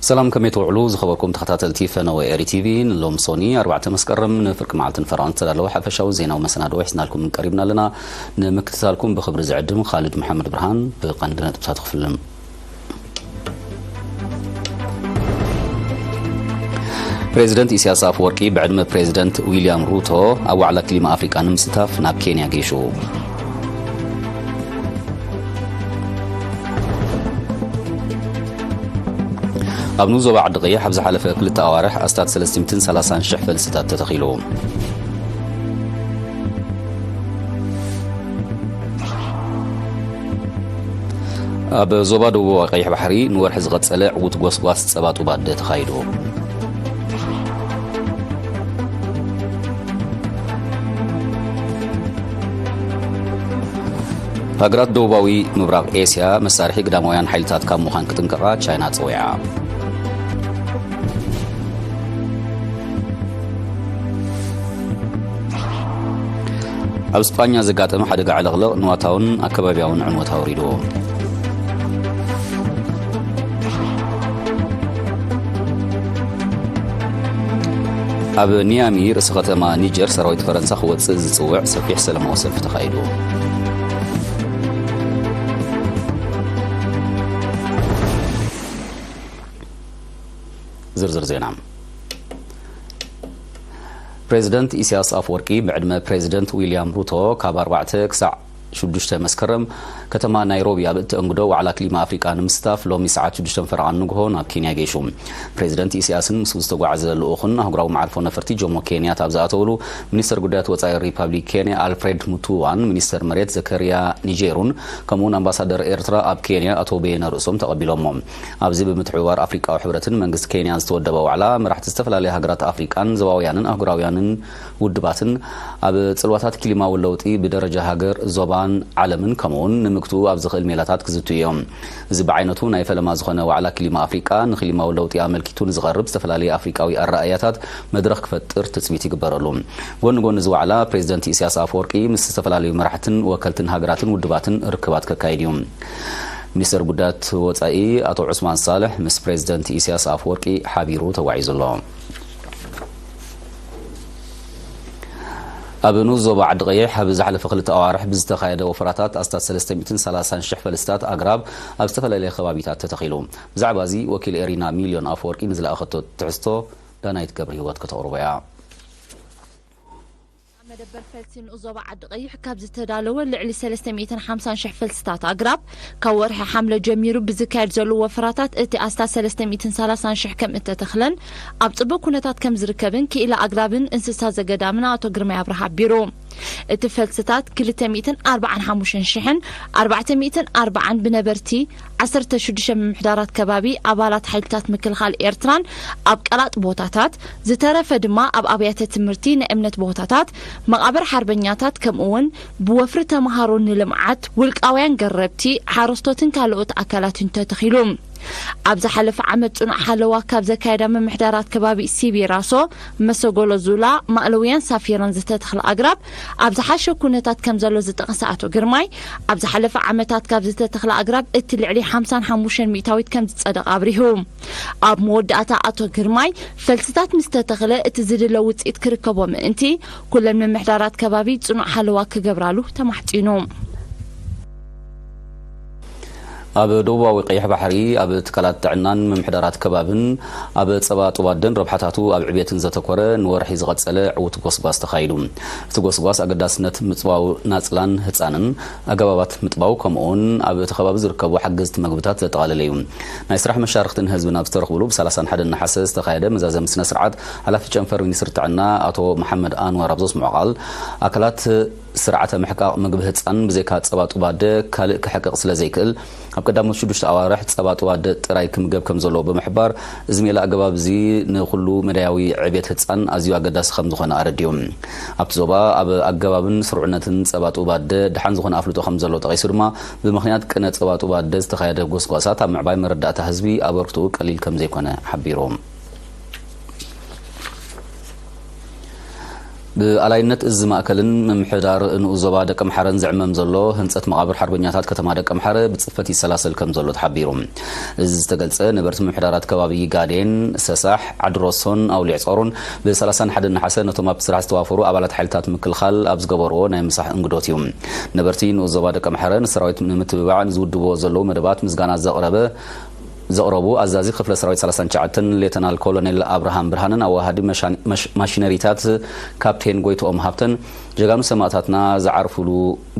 ሰላም፣ ከመይ ትውዕሉ ዝኸበርኩም ተኸታተልቲ ፈነወ ኤሪ ቲቪ? ንሎም ሶኒ ኣርባዕተ መስከረም ንፍርቂ መዓልትን ፈራውን ዝተዳለወ ሓፈሻዊ ዜናዊ መሰናድኦ ሒዝናልኩም ቀሪብና ኣለና። ንምክትታልኩም ብኽብሪ ዝዕድም ካልድ መሓመድ ብርሃን። ብቐንዲ ነጥብታት ክፍልም። ፕሬዚደንት ኢሳያስ ኣፈወርቂ ብዕድመ ፕሬዚደንት ዊልያም ሩቶ ኣብ ዋዕላ ክሊማ ኣፍሪቃ ንምስታፍ ናብ ኬንያ ገይሹ። ኣብ ንኡስ ዞባ ዓዲ ቀይሕ ኣብ ዝሓለፈ ክልተ ኣዋርሕ ኣስታት ሰለስተ ሚእትን ሰላሳን ሽሕ ፈልስታት ተተኺሉ። ኣብ ዞባ ደቡባዊ ቀይሕ ባሕሪ ንወርሒ ዝቐጸለ ዕዉት ጎስጓስ ጸባ ጡብ ኣደ ተኻይዱ። ሃገራት ደቡባዊ ምብራቕ ኤስያ መሳርሒ ግዳማውያን ሓይልታት ካብ ምዃን ክጥንቀቓ ቻይና ጸዊዓ። ኣብ ስጳኛ ዘጋጠመ ሓደጋ ዕልቕልቕ ንዋታውን ኣከባቢያውን ዕንወት ኣውሪዱ። ኣብ ኒያሚ ርእሲ ከተማ ኒጀር ሰራዊት ፈረንሳ ክወጽእ ዝጽውዕ ሰፊሕ ሰላማዊ ሰልፊ ተኻይዱ። ዝርዝር ዜና። ፕሬዚደንት ኢሳያስ ኣፈወርቂ ብዕድመ ፕሬዚደንት ዊልያም ሩቶ ካብ ኣርባዕተ ክሳዕ ሽዱሽተ መስከረም ከተማ ናይሮቢ ኣብ እተእንግዶ ዋዕላ ክሊማ ኣፍሪቃ ንምስታፍ ሎሚ ሰዓት ሽዱሽተ ፈረቓ ንግሆ ናብ ኬንያ ገይሹ። ፕሬዚደንት ኢሳያስን ምስኡ ዝተጓዓዘ ልኡኽን ኣህጉራዊ መዓርፎ ነፈርቲ ጆሞ ኬንያታ ኣብ ዝኣተውሉ፣ ሚኒስተር ጉዳያት ወጻኢ ሪፓብሊክ ኬንያ ኣልፍሬድ ሙቱዋን ሚኒስተር መሬት ዘከርያ ኒጀሩን ከምኡውን ኣምባሳደር ኤርትራ ኣብ ኬንያ ኣቶ በየነ ርእሶም ተቐቢሎሞ። ኣብዚ ብምትሕብባር ኣፍሪቃዊ ሕብረትን መንግስቲ ኬንያን ዝተወደበ ዋዕላ፣ መራሕቲ ዝተፈላለያ ሃገራት ኣፍሪቃን ዞባውያንን ኣህጉራውያንን ውድባትን ኣብ ጽልዋታት ክሊማዊ ለውጢ ብደረጃ ሃገር፣ ዞባን ዓለምን ከምኡውን ንምግትኡ ኣብ ዝኽእል ሜላታት ክዝትዩ እዮም። እዚ ብዓይነቱ ናይ ፈለማ ዝኾነ ዋዕላ ክሊማ ኣፍሪቃ ንክሊማዊ ለውጢ ኣመልኪቱ ንዝቐርብ ዝተፈላለየ ኣፍሪቃዊ ኣረኣእያታት መድረኽ ክፈጥር ትጽቢት ይግበረሉ። ጎኒ ጎኒ እዚ ዋዕላ ፕሬዚደንት ኢሳያስ ኣፈወርቂ ምስ ዝተፈላለዩ መራሕትን ወከልትን ሃገራትን ውድባትን ርክባት ከካይድ እዩ። ሚኒስተር ጉዳያት ወጻኢ ኣቶ ዑስማን ሳልሕ ምስ ፕሬዚደንት ኢሳያስ ኣፈወርቂ ሓቢሩ ተጓዒዙ ኣሎ። ኣብ ንኡስ ዞባ ዓዲ ቀይሕ ኣብ ዝሓለፈ ክልተ ኣዋርሕ ብዝተኻየደ ወፈራታት ኣስታት ሰለስተ ሚእትን ሰላሳን ሽሕ ፈልስታት ኣግራብ ኣብ ዝተፈላለየ ከባቢታት ተተኺሉ። ብዛዕባ እዚ ወኪል ኤሪና ሚልዮን ኣፈወርቂ ንዝለኣኸቶ ትሕዝቶ ዳናይት ገብረ ህይወት ከተቕርቦ እያ። ኣብ መደበር ፈልሲ ንኡስ ዞባ ዓዲ ቀይሕ ካብ ዝተዳለወ ልዕሊ ሰለስተ ሚእትን ሓምሳን ሽሕ ፈልስታት ኣግራብ ካብ ወርሒ ሓምለ ጀሚሩ ብዝካየድ ዘሎ ወፈራታት እቲ ኣስታት ሰለስተ ሚእትን ሰላሳን ሽሕ ከም እተተኽለን ኣብ ጽቡቕ ኩነታት ከም ዝርከብን ክኢላ ኣግራብን እንስሳ ዘገዳምን ኣቶ ግርማይ ኣብርሃ ሓቢሩ። እቲ ፈልስታት ክልተ ሚእትን ኣርባዓን ሓሙሽተን ሽሕን ኣርባዕተ ሚእትን ኣርባዓን ብነበርቲ ዓሰርተ ሽዱሽተ ምምሕዳራት ከባቢ ኣባላት ሓይልታት ምክልኻል ኤርትራን ኣብ ቀላጥ ቦታታት፣ ዝተረፈ ድማ ኣብ ኣብያተ ትምህርቲ፣ ናይ እምነት ቦታታት፣ መቓብር ሓርበኛታት ከምኡ እውን ብወፍሪ ተምሃሮ ንልምዓት ውልቃውያን ገረብቲ፣ ሓረስቶትን ካልኦት ኣካላትን ተተኺሉ። ኣብ ዝሓለፈ ዓመት ጽኑዕ ሓለዋ ካብ ዘካየዳ ምምሕዳራት ከባቢ ሲቢራሶ፣ መሰጎሎ ዙላ፣ ማእለውያን ሳፊራን ዝተተኽለ ኣግራብ ኣብ ዝሓሸ ኩነታት ከም ዘሎ ዝጠቐሰ ኣቶ ግርማይ፣ ኣብ ዝሓለፈ ዓመታት ካብ ዝተተኽለ ኣግራብ እቲ ልዕሊ ሓምሳን ሓሙሽተን ሚእታዊት ከም ዝጸደቐ ኣብሪሁ። ኣብ መወዳእታ ኣቶ ግርማይ፣ ፈልስታት ምስ ተተኽለ እቲ ዝድለ ውጽኢት ክርከቦ ምእንቲ ኩለን ምምሕዳራት ከባቢ ጽኑዕ ሓለዋ ክገብራሉ ተማሕጺኑ። ኣብ ደቡባዊ ቀይሕ ባሕሪ ኣብ ትካላት ጥዕናን ምምሕዳራት ከባብን ኣብ ጸባ ጡብ ኣደን ረብሓታቱ ኣብ ዕብየትን ዘተኮረ ንወርሒ ዝቐጸለ ዕዉት ጎስጓስ ተኻይዱ። እቲ ጎስጓስ ኣገዳስነት ምጽባው ናጽላን ህጻንን፣ ኣገባባት ምጥባው ከምኡውን ኣብ እቲ ከባቢ ዝርከቡ ሓገዝቲ መግብታት ዘጠቓለለ እዩ። ናይ ስራሕ መሻርኽትን ህዝብን ኣብ ዝተረኽብሉ ብ ሰላሳን ሓደን ነሓሰ ዝተኻየደ መዛዘሚ ስነ ስርዓት ሓላፊ ጨንፈር ሚኒስትሪ ጥዕና ኣቶ መሓመድ ኣንዋር ኣብ ዘስምዖ ቃል፣ ኣካላት ስርዓተ ምሕቃቕ ምግቢ ህጻን ብዘይካ ጸባ ጡብ ኣደ ካልእ ክሕቅቕ ስለ ዘይክእል፣ ኣብ ቀዳሞት ሽዱሽተ ኣዋርሕ ጸባ ጡብ ኣደ ጥራይ ክምገብ ከም ዘለዎ ብምሕባር፣ እዚ ሜላ ኣገባብ እዚ ንኹሉ መዳያዊ ዕብየት ህጻን ኣዝዩ ኣገዳሲ ከም ዝኾነ ኣረዲኡ። ኣብቲ ዞባ ኣብ ኣገባብን ስሩዕነትን ጸባ ጡብ ኣደ ደሓን ዝኾነ ኣፍልጦ ከም ዘሎ ጠቒሱ ድማ፣ ብምኽንያት ቅነ ጸባ ጡብ ኣደ ዝተኻየደ ጎስጓሳት ኣብ ምዕባይ መረዳእታ ህዝቢ ኣበርክቶኡ ቀሊል ከም ዘይኮነ ሓቢሩ። ብኣላይነት እዚ ማእከልን ምምሕዳር ንኡስ ዞባ ደቀምሓረን ዝዕመም ዘሎ ህንጸት መቓብር ሓርበኛታት ከተማ ደቀምሓረ ብጽፈት ይሰላሰል ከም ዘሎ ተሓቢሩ። እዚ ዝተገልጸ ነበርቲ ምምሕዳራት ከባቢ ጋዴን፣ ሰሳሕ፣ ዓዲ ሮሶን ኣውሊዕ ጾሩን ብ31 ነሓሰ ነቶም ኣብቲ ስራሕ ዝተዋፈሩ ኣባላት ሓይልታት ምክልኻል ኣብ ዝገበርዎ ናይ ምሳሕ እንግዶት እዩ። ነበርቲ ንኡስ ዞባ ደቀምሓረ ንሰራዊት ንምትብባዕ ንዝውድብዎ ዘለዉ መደባት ምስጋና ዘቕረበ ዘቕረቡ ኣዛዚ ክፍለ ሰራዊት 39 ሌተናል ኮሎኔል ኣብርሃም ብርሃንን ኣዋሃዲ መሻን- መሽ- ማሽነሪታት ካፕቴን ጎይትኦም ሃብተን፣ ጀጋኑ ሰማእታትና ዝዓርፉሉ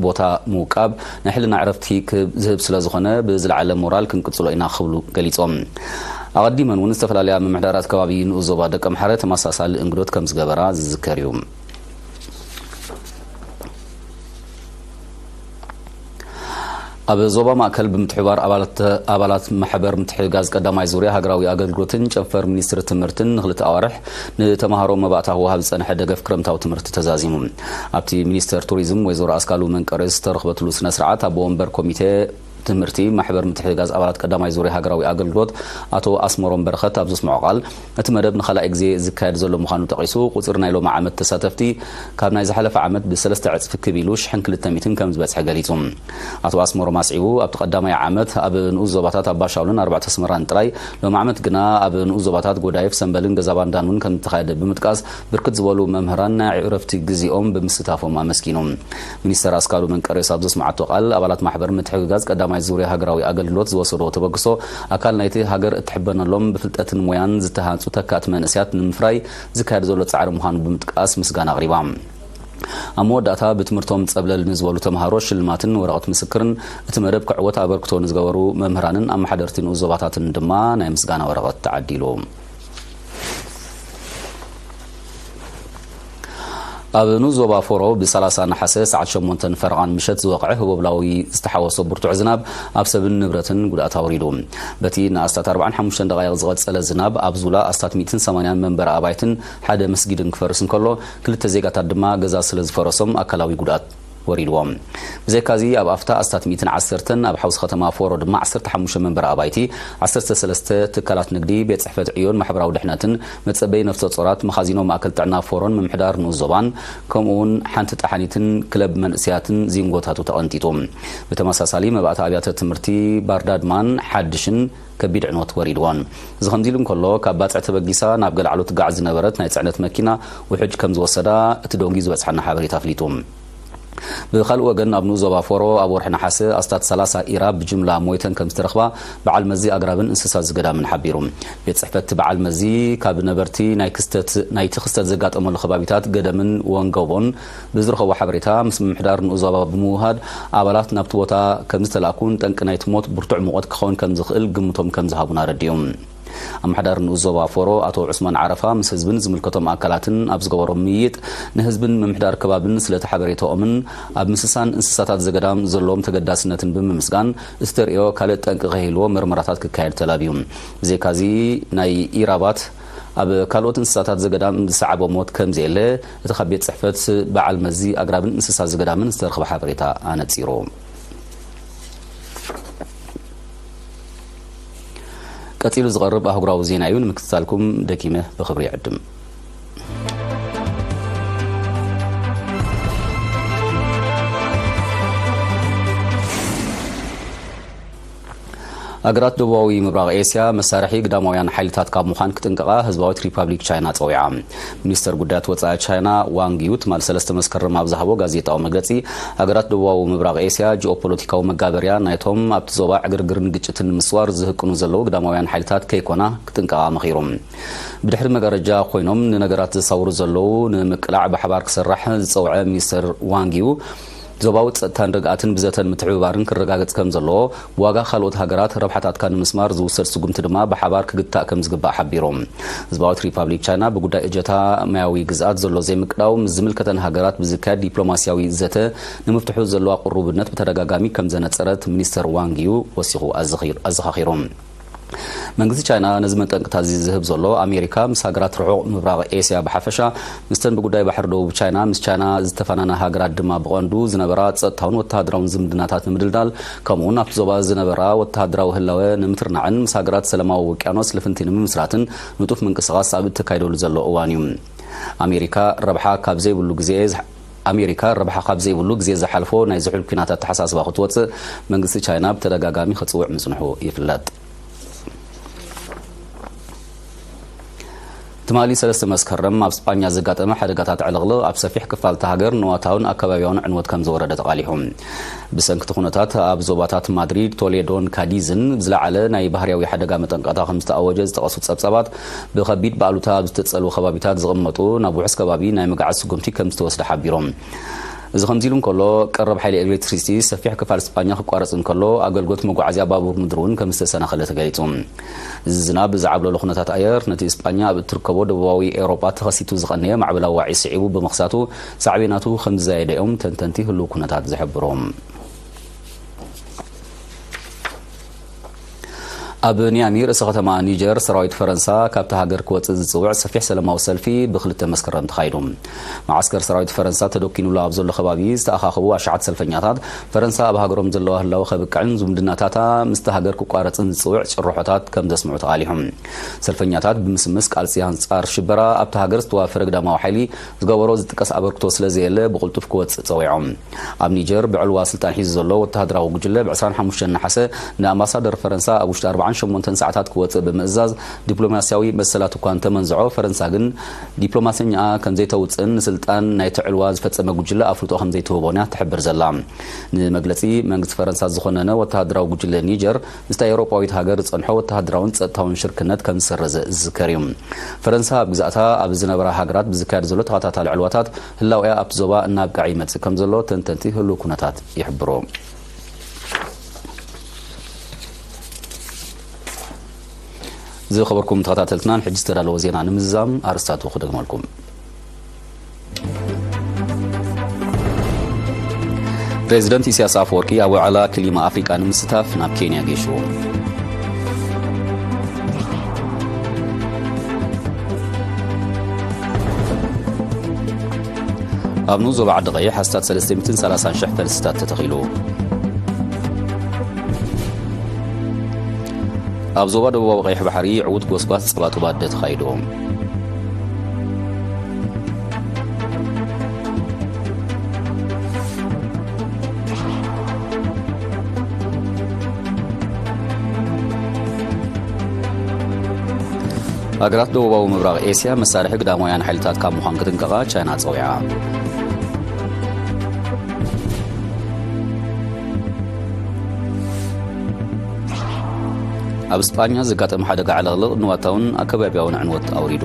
ቦታ ምውቃብ ናይ ሕልና ዕረፍቲ ክብ- ዝህብ ስለ ዝኾነ ብዝለዓለ ሞራል ክንቅጽሎ ኢና ክብሉ ገሊጾም። ኣቐዲመን እውን ዝተፈላለያ ምምሕዳራት ከባቢ ንኡስ ዞባ ደቀምሓረ ተመሳሳሊ እንግዶት ከም ዝገበራ ዝዝከር እዩ። ኣብ ዞባ ማእከል ብምትሕብባር ኣባላት ኣባላት ማሕበር ምትሕግጋዝ ቀዳማይ ዙርያ ሃገራዊ ኣገልግሎትን ጨንፈር ሚኒስትሪ ትምህርትን ንክልተ ኣዋርሕ ንተምሃሮ መባእታ ክወሃብ ዝጸንሐ ደገፍ ክረምታዊ ትምህርቲ ተዛዚሙ። ኣብቲ ሚኒስተር ቱሪዝም ወይዘሮ ኣስካሉ መንቀርዮስ ዝተረኽበትሉ ስነ ስርዓት ኣቦ ወንበር ኮሚቴ ትምህርቲ ማሕበር ምትሕግጋዝ ኣባላት ቀዳማይ ዙርያ ሃገራዊ ኣገልግሎት ኣቶ ኣስመሮም በረኸት ኣብ ዘስምዖ ቃል፣ እቲ መደብ ንኻልኣይ ግዜ ዝካየድ ዘሎ ምዃኑ ጠቒሱ፣ ቁጽሪ ናይ ሎሚ ዓመት ተሳተፍቲ ካብ ናይ ዝሓለፈ ዓመት ብሰለስተ ዕጽፊ ክብ ኢሉ ሽሕን ክልተ ሚእትን ከም ዝበጽሐ ገሊጹ። ኣቶ ኣስመሮም ኣስዒቡ፣ ኣብቲ ቀዳማይ ዓመት ኣብ ንኡስ ዞባታት ኣባሻውልን ኣርባዕተ ኣስመራን ጥራይ፣ ሎሚ ዓመት ግና ኣብ ንኡስ ዞባታት ጎዳይፍ፣ ሰምበልን ገዛባንዳን እውን ከም ዝተኻየደ ብምጥቃስ፣ ብርክት ዝበሉ መምህራን ናይ ዕረፍቲ ግዜኦም ብምስታፎም ኣመስጊኑ። ሚኒስተር ኣስካሉ መንቀርዮስ ኣብ ዘስምዓቶ ቃል፣ ኣባላት ማሕበር ምትሕግጋዝ ቀዳማይ ዙርያ ሃገራዊ ኣገልግሎት ዝወሰዶ ተበግሶ ኣካል ናይቲ ሃገር እትሕበነሎም ብፍልጠትን ሞያን ዝተሃንጹ ተካእቲ መንእሰያት ንምፍራይ ዝካየድ ዘሎ ጻዕሪ ምዃኑ ብምጥቃስ ምስጋና ኣቕሪባ። ኣብ መወዳእታ ብትምህርቶም ጸብለል ንዝበሉ ተምሃሮ ሽልማትን ወረቐት ምስክርን እቲ መደብ ክዕወት ኣበርክቶ ንዝገበሩ መምህራንን ኣመሓደርቲ ንኡስ ዞባታትን ድማ ናይ ምስጋና ወረቐት ተዓዲሉ። ኣብ ንኡስ ዞባ ፎሮ ብ30 ነሓሰ ሰዓት ሸሞንተን ፈረቓን ምሸት ዝወቕዐ ህቦብላዊ ዝተሓወሶ ብርቱዕ ዝናብ ኣብ ሰብን ንብረትን ጉድኣት ኣውሪዱ። በቲ ንኣስታት ኣርባዓን ሓሙሽተን ደቓይቕ ዝቐጸለ ዝናብ ኣብ ዙላ ኣስታት ሚእትን ሰማንያን መንበሪ ኣባይትን ሓደ መስጊድን ክፈርስ እንከሎ፣ ክልተ ዜጋታት ድማ ገዛ ስለ ዝፈረሶም ኣካላዊ ጉድኣት ወሪድዎም። ብዘይካዚ ኣብ ኣፍታ ኣስታት ሚእትን ዓሰርተን ኣብ ሓውሲ ከተማ ፎሮ ድማ ዓሰርተ ሓሙሽተ መንበሪ ኣባይቲ፣ ዓሰርተ ሰለስተ ትካላት ንግዲ፣ ቤት ጽሕፈት ዕዮን ማሕበራዊ ድሕነትን፣ መጸበይ ነፍሰ ጾራት፣ መኻዚኖ ማእከል ጥዕና ፎሮን ምምሕዳር ንኡስ ዞባን፣ ከምኡ እውን ሓንቲ ጠሓኒትን ክለብ መንእሰያትን ዚንጎታቱ ተቐንጢጡ። ብተመሳሳሊ መባእቲ ኣብያተ ትምህርቲ ባርዳድማን ሓድሽን ከቢድ ዕንወት ወሪድዎን። እዚ ከምዚ ኢሉ እንከሎ፣ ካብ ባጽዕ ተበጊሳ ናብ ገላዕሎ ትጋዕ ዝነበረት ናይ ጽዕነት መኪና ውሕጅ ከም ዝወሰዳ እቲ ደንጉዩ ዝበጽሓና ሓበሬታ ኣፍሊጡ። ብኻልእ ወገን፣ ኣብ ንኡስ ዞባ ፎሮ ኣብ ወርሒ ነሓሰ ኣስታት ሰላሳ ኢራብ ብጅምላ ሞይተን ከም ዝተረኽባ በዓል መዚ ኣግራብን እንስሳት ዝገዳምን ሓቢሩ። ቤት ጽሕፈት በዓል መዚ ካብ ነበርቲ ናይ ክስተት ናይቲ ክስተት ዘጋጠመሉ ከባቢታት ገደምን ወንገቦን ብዝረኸቦ ሓበሬታ፣ ምስ ምምሕዳር ንኡስ ዞባ ብምውሃድ ኣባላት ናብቲ ቦታ ከም ዝተላእኩን ጠንቂ ናይቲ ሞት ብርቱዕ ሙቐት ክኸውን ከም ዝኽእል ግምቶም ከም ዝሃቡን ኣረዲኦም። ኣመሓዳሪ ንኡስ ዞባ ፎሮ ኣቶ ዑስማን ዓረፋ ምስ ህዝብን ዝምልከቶም ኣካላትን ኣብ ዝገበሮ ምይይጥ፣ ንህዝብን ምምሕዳር ከባብን ስለቲ ሓበሬታኦምን ኣብ ምስሳን እንስሳታት ዘገዳም ዘለዎም ተገዳስነትን ብምምስጋን፣ እቲ ተርእዮ ካልእ ጠንቂ ከይህልዎ መርመራታት ክካየድ ተላብዩ። ብዘይካዚ፣ ናይ ኢራባት ኣብ ካልኦት እንስሳታት ዘገዳም ዝሰዓቦ ሞት ከም ዘየለ እቲ ካብ ቤት ጽሕፈት በዓል መዚ ኣግራብን እንስሳ ዘገዳምን ዝተረኽበ ሓበሬታ ኣነጺሩ። ቀጺሉ ዝቐርብ ኣህጉራዊ ዜና እዩ። ንምክትታልኩም ደጊመ ብኽብሪ ይዕድም። ሃገራት ደቡባዊ ምብራቕ ኤስያ መሳርሒ ግዳማውያን ሓይልታት ካብ ምዃን ክጥንቀቓ ህዝባዊት ሪፓብሊክ ቻይና ጸዊዓ። ሚኒስተር ጉዳያት ወጻኢ ቻይና ዋንግ ዩ ትማል ሰለስተ መስከረም ኣብ ዝሃቦ ጋዜጣዊ መግለጺ፣ ሃገራት ደቡባዊ ምብራቕ ኤስያ ጂኦፖለቲካዊ መጋበርያ ናይቶም ኣብቲ ዞባ ዕግርግርን ግጭትን ንምስዋር ዝህቅኑ ዘለዉ ግዳማውያን ሓይልታት ከይኮና ክጥንቀቓ መኺሩ። ብድሕሪ መጋረጃ ኮይኖም ንነገራት ዘሳውሩ ዘለዉ ንምቅላዕ ብሓባር ክስራሕ ዝጸውዐ ሚኒስተር ዋንግ ዩ፣ ዞባዊ ጸጥታን ርግኣትን ብዘተን ምትሕብባርን ክረጋገጽ ከም ዘለዎ፣ ብዋጋ ካልኦት ሃገራት ረብሓታትካ ንምስማር ዝውሰድ ስጉምቲ ድማ ብሓባር ክግታእ ከም ዝግባእ ሓቢሩ። ህዝባዊት ሪፓብሊክ ቻይና ብጉዳይ እጀታ ማያዊ ግዝኣት ዘሎ ዘይምቅዳው ምስ ዝምልከተን ሃገራት ብዝካየድ ዲፕሎማስያዊ ዘተ ንምፍትሑ ዘለዋ ቅሩብነት ብተደጋጋሚ ከም ዘነጸረት ሚኒስተር ዋንግ ዩ ወሲኹ ኣዘኺር- ኣዘኻኺሩ። መንግስቲ ቻይና ነዚ መጠንቅታ እዚ ዝህብ ዘሎ፣ ኣሜሪካ ምስ ሃገራት ርሑቕ ምብራቕ ኤስያ ብሓፈሻ፣ ምስተን ብጉዳይ ባሕሪ ደቡብ ቻይና፣ ምስ ቻይና ዝተፈናና ሃገራት ድማ ብቐንዱ ዝነበራ ጸጥታውን ወተሃደራውን ዝምድናታት ንምድልዳል፣ ከምኡውን ኣብቲ ዞባ ዝነበራ ወተሃደራዊ ህላወ ንምትርናዕን ምስ ሃገራት ሰላማዊ ውቅያኖስ ልፍንቲ ንምምስራትን ንጡፍ ምንቅስቓስ ኣብ እተካይደሉ ዘሎ እዋን እዩ። ኣሜሪካ ረብሓ ካብ ዘይብሉ ግዜ ዝሓ- ኣሜሪካ ረብሓ ካብ ዘይብሉ ግዜ ዝሓልፎ ናይ ዝሑል ኲናት ኣተሓሳስባ ክትወፅእ መንግስቲ ቻይና ብተደጋጋሚ ክፅውዕ ምፅንሑ ይፍለጥ። ትማሊ ሰለስተ መስከረም ኣብ ስጳኛ ዘጋጠመ ሓደጋታት ዕልቕልቕ ኣብ ሰፊሕ ክፋል እታ ሃገር ንዋታውን ኣከባቢያውን ዕንወት ከም ዘወረደ ተቓሊሑ። ብሰንኪ እቲ ኩነታት ኣብ ዞባታት ማድሪድ፣ ቶሌዶን ካዲዝን ዝለዓለ ናይ ባህርያዊ ሓደጋ መጠንቀቕታ ከም ዝተኣወጀ ዝጠቐሱ ጸብጻባት፣ ብኸቢድ ብኣሉታ ኣብ ዝተጸልዉ ከባቢታት ዝቕመጡ ናብ ውሑስ ከባቢ ናይ ምግዓዝ ስጉምቲ ከም ዝተወስደ ሓቢሮም። እዚ ከምዚ ኢሉ እንከሎ፣ ቀረብ ሓይሊ ኤሌክትሪሲቲ ሰፊሕ ክፋል ስጳኛ ክቋረጽ እንከሎ፣ ኣገልግሎት መጓዓዝያ ባቡር ምድሪ እውን ከም ዝተሰናኸለ ተገሊጹ። እዚ ዝናብ ዝዓብለሎ ኩነታት ኣየር፣ ነቲ ስጳኛ ኣብ እትርከቦ ደቡባዊ ኤውሮጳ ተኸሲቱ ዝቐነየ ማዕበላዊ ዋዒ ስዒቡ ብምኽሳቱ፣ ሳዕቤናቱ ከም ዝዛየደ እዮም ተንተንቲ ህሉው ኩነታት ዝሕብሩ። ኣብ ኒያሚ ርእሰ ከተማ ኒጀር፣ ሰራዊት ፈረንሳ ካብታ ሃገር ክወጽእ ዝጽውዕ ሰፊሕ ሰላማዊ ሰልፊ ብክልተ መስከረም ተኻይዱ። መዓስከር ሰራዊት ፈረንሳ ተደኪኑሉ ኣብ ዘሎ ከባቢ ዝተኣኻኸቡ ኣሽሓት ሰልፈኛታት፣ ፈረንሳ ኣብ ሃገሮም ዘለዋ ህላወ ከብቅዕን ዝምድናታታ ምስታ ሃገር ክቋረጽን ዝጽውዕ ጭርሖታት ከም ዘስምዑ ተቓሊሖም። ሰልፈኛታት ብምስምስ ቃልሲ ኣንጻር ሽበራ ኣብታ ሃገር ዝተዋፈረ ግዳማዊ ሓይሊ ዝገበሮ ዝጥቀስ ኣበርክቶ ስለ ዘየለ ብቕልጡፍ ክወጽእ ጸዊዖም። ኣብ ኒጀር ብዕልዋ ስልጣን ሒዙ ዘሎ ወተሃደራዊ ጉጅለ ብ ዕስራን ሓሙሽተን ነሓሰ ንኣምባሳደር ፈረንሳ ኣብ ውሽጢ ኣርባዓን ሸሞንተን ሰዓታት ክወጽእ ብምእዛዝ ዲፕሎማስያዊ መሰላት እኳ እንተመንዝዖ፣ ፈረንሳ ግን ዲፕሎማሰኛኣ ከም ዘይተውጽእን ንስልጣን ናይቲ ዕልዋ ዝፈጸመ ጉጅለ ኣፍልጦ ከም ዘይትህቦን እያ ትሕብር ዘላ። ንመግለጺ መንግስቲ ፈረንሳ ዝኾነነ ወተሃደራዊ ጉጅለ ኒጀር ምስታ ኤውሮጳዊት ሃገር ዝጸንሖ ወተሃደራውን ጸጥታውን ሽርክነት ከም ዝሰረዘ ዝዝከር እዩ። ፈረንሳ ኣብ ግዛእታ ኣብ ዝነበራ ሃገራት ብዝካየድ ዘሎ ተኸታታሊ ዕልዋታት ህላውያ ኣብቲ ዞባ እናብቅዐ ይመጽእ ከም ዘሎ ተንተንቲ ህሉው ኩነታት ይሕብሩ። ዝኸበርኩም ተኸታተልትና፣ ንሕጂ ዝተዳለወ ዜና ንምዝዛም ኣርስታቱ ክደግመልኩም። ፕሬዚደንት ኢሳያስ ኣፈወርቂ ኣብ ዋዕላ ክሊማ ኣፍሪቃ ንምስታፍ ናብ ኬንያ ገይሹ። ኣብ ንኡስ ዞባ ዓዲ ቀይሕ ኣስታት ሰለስተ ሚእትን ሰላሳን ሽሕ ፈልስታት ተተኺሉ። ኣብ ዞባ ደቡባዊ ቀይሕ ባሕሪ ዕዉት ጎስጓስ ጸባ ጡብ ኣደ ተኻይዱ። ሃገራት ደቡባዊ ምብራቕ ኤስያ መሳርሒ ግዳማውያን ሓይልታት ካብ ምዃን ክጥንቀቓ ቻይና ጸዊዓ። ኣብ ስጳኛ ዘጋጠመ ሓደጋ ዕልቕልቕ ንዋታውን ኣከባቢያውን ዕንወት ኣውሪዱ።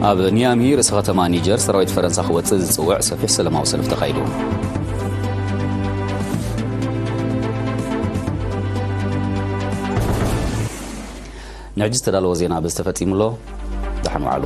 ኣብ ኒያሚ ርእሰ ከተማ ኒጀር ሰራዊት ፈረንሳ ክወጽእ ዝጽውዕ ሰፊሕ ሰላማዊ ሰልፊ ተኻይዱ። ንሕጂ ዝተዳለወ ዜና በዚ ተፈጺሙ ኣሎ። ደሓን ዋዕሉ።